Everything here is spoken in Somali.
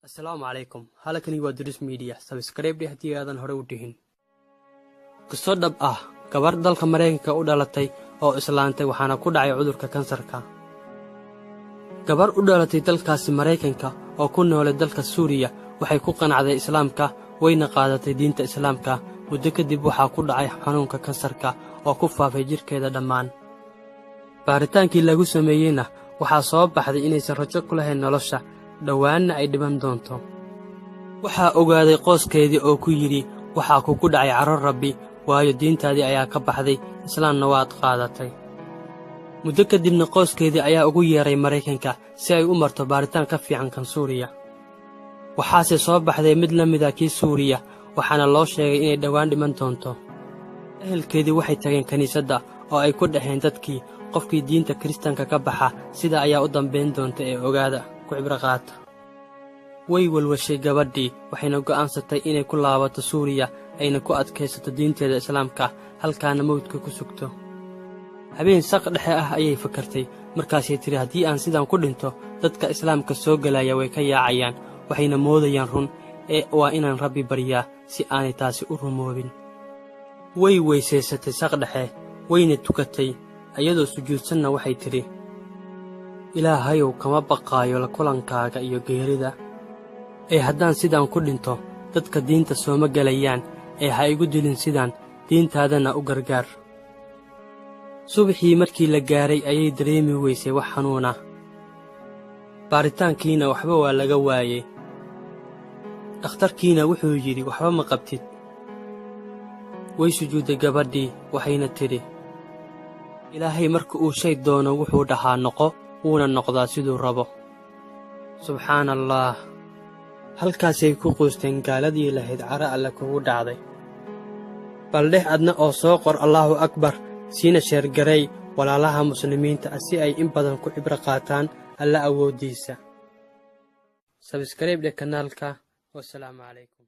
Asalaamu calaykum. Halkani waa Duris Media. Subscribe dheh haddii aadan hore u dhihin. Qiso dhab ah: gabar dalka Maraykanka u dhalatay oo islaantay, waxaana ku dhacay cudurka kansarka. Gabar u dhalatay dalkaasi Maraykanka oo ku noolay dalka Suuriya waxay ku qanacday Islaamka, wayna qaadatay diinta Islaamka. Muddo kadib waxaa ku dhacay xanuunka kansarka oo ku faafay jidhkeeda dhammaan. Baaritaankii lagu sameeyeyna waxaa soo baxday inaysan rajo ku lahayn nolosha, dhowaanna ay dhiban doonto. Waxaa ogaaday qoyskeedii oo ku yidhi: "Waxaa kugu dhacay caro Rabbi, waayo diintaadii ayaa ka baxday, Islaamna waad qaadatay." Muddo kadibna qoyskeedii ayaa ugu yeeray Maraykanka si ay u marto baaritaan ka fiican kan Suuriya. Waxaase soo baxday mid la mida kii Suuriya, waxaana loo sheegay inay dhowaan dhiman doonto. Ehelkeedii waxay tageen kiniisadda oo ay ku dhaheen dadkii: "Qofkii diinta Kiristaanka ka baxa sida ayaa u dambayn doonta ee ogaada, ku cibro qaata." Way walwashay gabadhii, waxayna go'aansatay inay ku laabato Suuriya, ayna ku adkaysato diinteeda Islaamka, halkaana mawdka ku sugto. Habeen saq dhexe ah ayay fakartay. Markaasay tidhi: "Haddii aan sidaan ku dhinto, dadka Islaamka soo gelaya way ka yaacayaan, waxayna moodayaan run ee waa inaan Rabbi baryaa si aanay taasi u rumoobin." Way weysaysatay saq dhexe, wayna tukatay. Iyadoo sujuudsanna waxay tidhi: "Ilaahayow, kama baqaayo la kulankaaga iyo geerida, ee haddaan sidaan ku dhinto dadka diinta sooma gelayaan, ee ha igu dilin sidaan, diintaadana u gargaar." Subaxii markii la gaaray ayay dareemi weysay wax xanuuna. Baaritaankiina waxba waa laga waayey. Dhakhtarkiina wuxuu yidhi: "Waxba ma qabtid." Way sujuudday gabadhii, waxayna tidhi: "Ilaahay marka uu shay doono wuxuu dhahaa noqo, wuuna noqdaa siduu rabo. Subxaana Allaah." Halkaasay ku quusteen gaaladii lahayd caro Alle kugu dhacday. Bal dheh adna oo soo qor Allaahu Akbar, siina share garay walaalaha Muslimiinta ah si ay in badan ku cibro qaataan Alla awooddiisa. Subscribe dheh kanaalka. Wasalaamu calaykum.